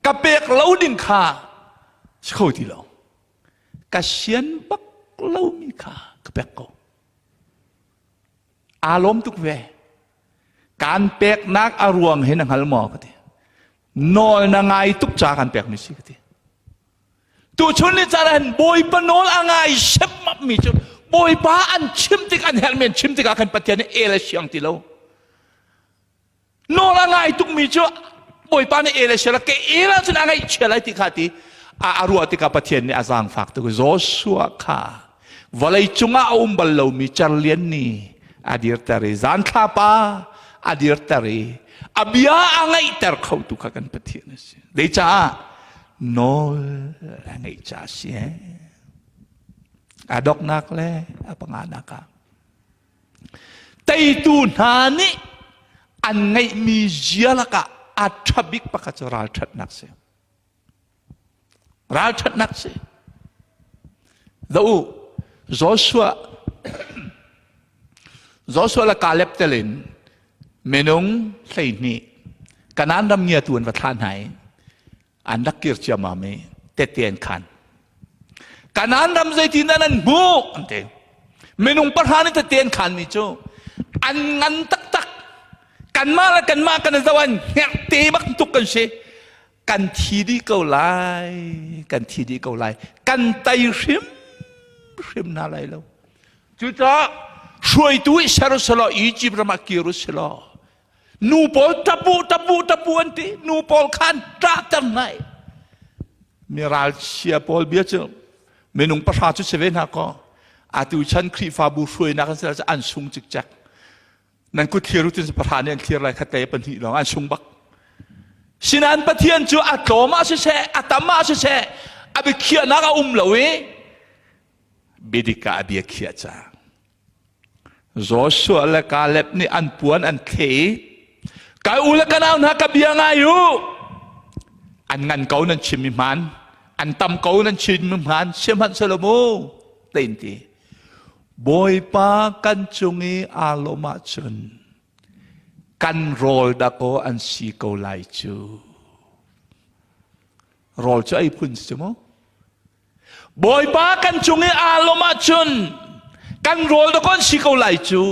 ka pek lo ding kha si kho ti lo. Ka sian bak lomi kha ka pek ko. Aa lawm tuk ve. Kaan peknak a ruang hi na hngal maw ka ti. Nawl na ngai tuk ca kan pekmi si ka ti. Tuchun ni caan ah Bawipa nawl a ngai semmapmi cu Bawipa an chim tik an herhmi an chim tikah khan Pathian nih el a siang ti lo. Nawl a ngai tukmi cu Bawipa nih el a siang ke el ahcun a ngaihchia lai ti kha ti a ruah tikah Pathian nih a zaangfak tuk Joshua kha vawlei cungah a um bal lomi cerlian ni a dirter i zan thlapa a dirter i a bia a ngaihter khotu kha kan Pathian a si. Zeicah nawl a ngeih ca si a doknak le a panganak ah teitu hna nih an ngeihmi zia lakah a ṭha bik pakhat cu ralṭhatnak si ralṭhatnak si do u Joshua Joshua le Caleb telin minung 12 Kanaan ram ngiatu an va thlah hna i an rak kir ciammam i tette an khan. Kanaan ram zeitin dah nan hmuh an ti. Minung pahra nih tette an khanmi cu an ngan taktak. Kanmah le kanmah kan i zoh an hngerhte bak tuk kan si. Kan thi dih ko lai, kan thi dih ko lai. Kan tei hrim hrim hna lai lo. Cucaah hruaitu i ser selaw Egypt ram ah kir u silaw Nu pawl tapu tapu tapu an ti. Nu pawl khan ṭahter ngai. Mi ralchia pawl bia cu minung pahra cu si ve hna kaw atu chan Khrihfabu hruainak an si an sung cikcek. Nan kut thlir u tin pahra nih an thlir lai khat le pahnih lawng an sung bak. Sinain Pathian cu a tlawm ah siseh, a tam ah siseh, a biakhiahnak a um lo i biadik ah a bia khiah cang. Joshua le Caleb nih an puan an thle i ka u le ka nau hna ka bia ngai u an ngan ko nan chim mi hmaan an tam ko nan chim mi hmaan sihmanhsehlaw mu tein ti Bawipa kan cung i aa lawm ahcun kan rawl dakaw an si ko lai cu rawl cu ei phun si mu Bawipa kan cung i aa lawmh ahcun kan rawl dakawn si ko lai cu.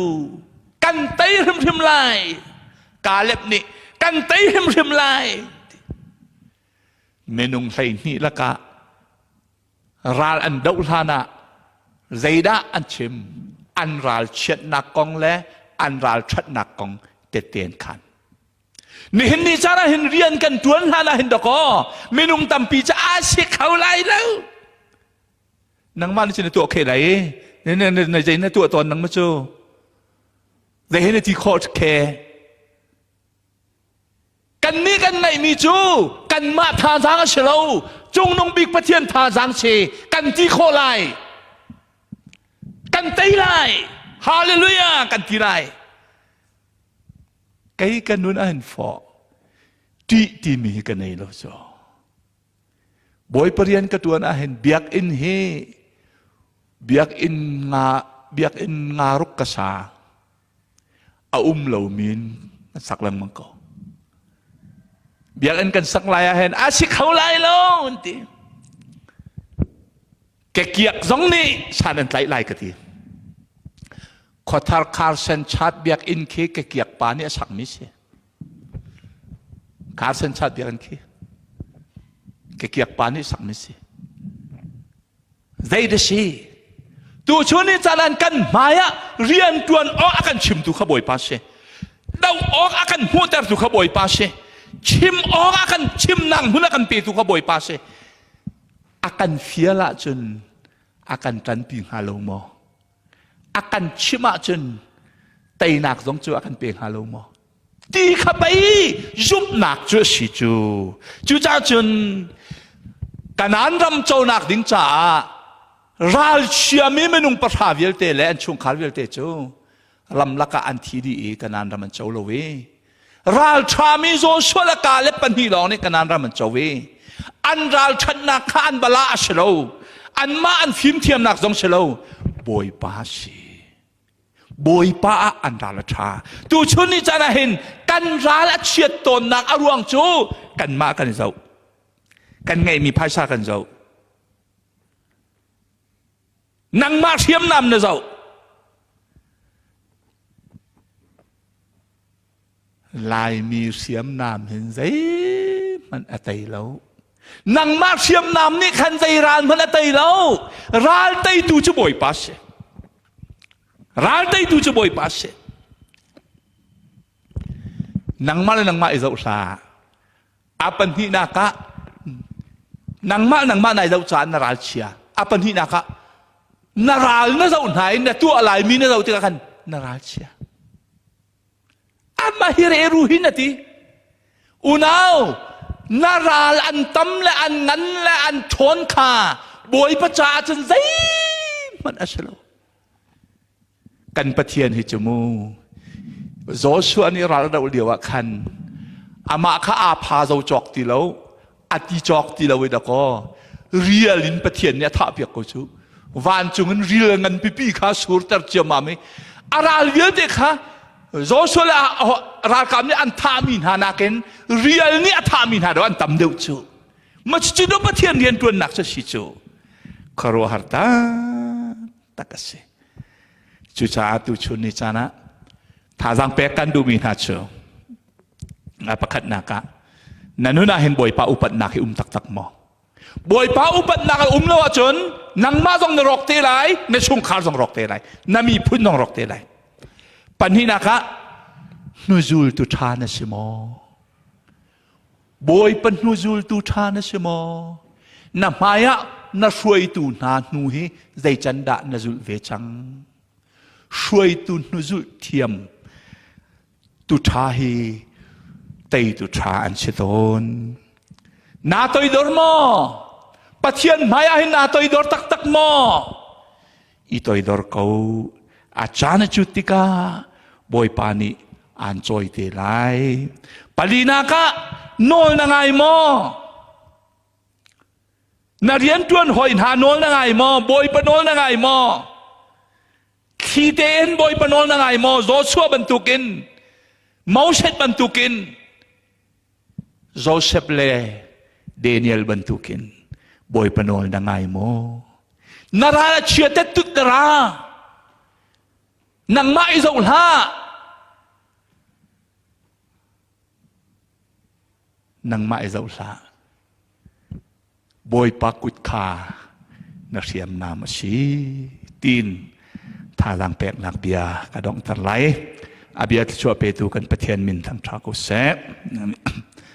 Kan tei hrimhrim lai. Kaleb nih kan tei hrimhrim lai. Minung 12 lakah ral an doh hlan ah zeidah an chim? An ral chiatnak kong le an ral ṭhatnak kong tette an khan. Nihin ni caan ah hin rian kan ṭuan hlan ah hin dakaw minung tampi cu aa si kho lai lo. Nangmah nih cun na tuah khe lai i na zei na tuah tawn nang ma cu zei he na ti khawh khe kannih kan ngeihmi cu kanmah thazaang a si lo cungnung bik Pathian thazaang si kan ti khawh lai kan tei lai hallelujah kan ti lai kei ka nun a hin fawh. Ṭih timi hi ka nei lo cu. Bawipa rian ka ṭuan ahhin biakinn hi biakinn nga biakinn nga ruk ka sa. A um lomi in kan sak lengmang ko. Biakinn kan sak lai ahhin a si kho lai lo an ti. Kekiak zong nih san an tlaih lai ka ti. Khuathar Carson chat biakinn khi kekiak pa nih a sakmi si. Carson chat biakinn khi kekiak pa nih sakmi si. Zei da si? Tu chun ni caan kan hmai ah rian tuan awk a kan chimtu kha Bawipa si. Do awk a kan hmuhtertu kha Bawipa si. Chim awk a kan chimnak hmun a kan petu kha Bawipa si. A kan fial ahcun a kan ṭanpi hnga lo maw? A kan chimh ahcun teinak zong cu a kan pe hnga lo maw? Ti kha pei zumhnak cu a si cu. Cucaah cun Kanaan ram conak ding caah ralchiami minung pahra vialte le an chungkhar vialte cu ramlak ah an thi dih i Kanaan ram an co lo i ralṭhami Joshua le Kaleb pahnih lawng nih Kanaan ram an co i an ralṭhatnak kha an bala a si lo anmah an fimthiamnak zong si lo Bawipa si Bawipa ah an ral a ṭha tuchun ni caan ah hin kan ral a chiat tawnnak a ruang cu kanmah kan zoh kan ngeihmi phaisa kan zoh Nangmah hriamnam na zoh. Laimi hriamnam hin zeihmanh a tei lo. Nangmah hriamnam nih khan zei ral hmanh a tei lo. Ral teitu cu Bawipa si. Ral teitu cu Bawipa si. Nangmah le nangmah i zoh hlah. A pahnihnak ah nangmah nangmah nai zoh caah na ral chia. A pahnihnak ah na ral na zoh hna i na tuah laimi na zoh tikah khan na ral chia. Amah hi re ru hin a ti. Unau na ral an tam le an ngan le an ṭhawn kha Bawipa caah cun zeihmanh a si lo. Kan Pathian hi cu mu Joshua nih ral doh lio ah khan amah kha aa pha zo cawk ti lo a ti cawk ti lo i dakaw rial in Pathian nih a thah piak ko cu vancung in ril ngan pipi kha surter ciammam i a ral vialte kha Joshua le ralkap nih an thahmi hna nakin rial nih a thahmi hna do an tam deuh cu ma cucu do Pathian rianṭuannak cu si cu khuaruahhar tak tak a si. Cucaah tuchun ni caan ah thazaang pek kan duhmi hna cu a pakhatnak ah na nun ah hin Bawipa upatnak hi um taktak maw? Bawipa upatnak a um lo ahcun nangmah zong na rawk te lai, na chungkhar zong rawk te lai, na miphun zong rawk te lai. Pahnihnak ah hnuzultu ṭha na si maw? Bawipa hnuzultu ṭha na si maw? Na hmaiah na hruaitu hna hnu hi zei can dah na zulh ve cang? Hruaitu hnuzulh thiam tu ṭha hi teitu ṭha an si tawn. Naa toidor maw? Pathian hmaiah hin naa toidor taktak maw? I toidor ko. A caan a cut tikah Bawipa nih aan cawi te lai. Palinak ah nawl na ngai maw? Na rianṭuan hawi hna nawl na ngai maw? Bawipa nawl na ngai maw? Thli tein Bawipa nawl na ngai maw? Joshua bantukin, Moses bantukin, Joseph le Daniel bantukin Bawipa nawl na ngai maw? Na ral a chia tet tut na ra. Nangmah i zoh hlah. Nangmah i zoh hlah. Bawipa kut kha na hriamnam a si tiin thazaang peknak bia ka donghter lai. A bia thluachuah petu kan Pathian min thangṭha ko seh.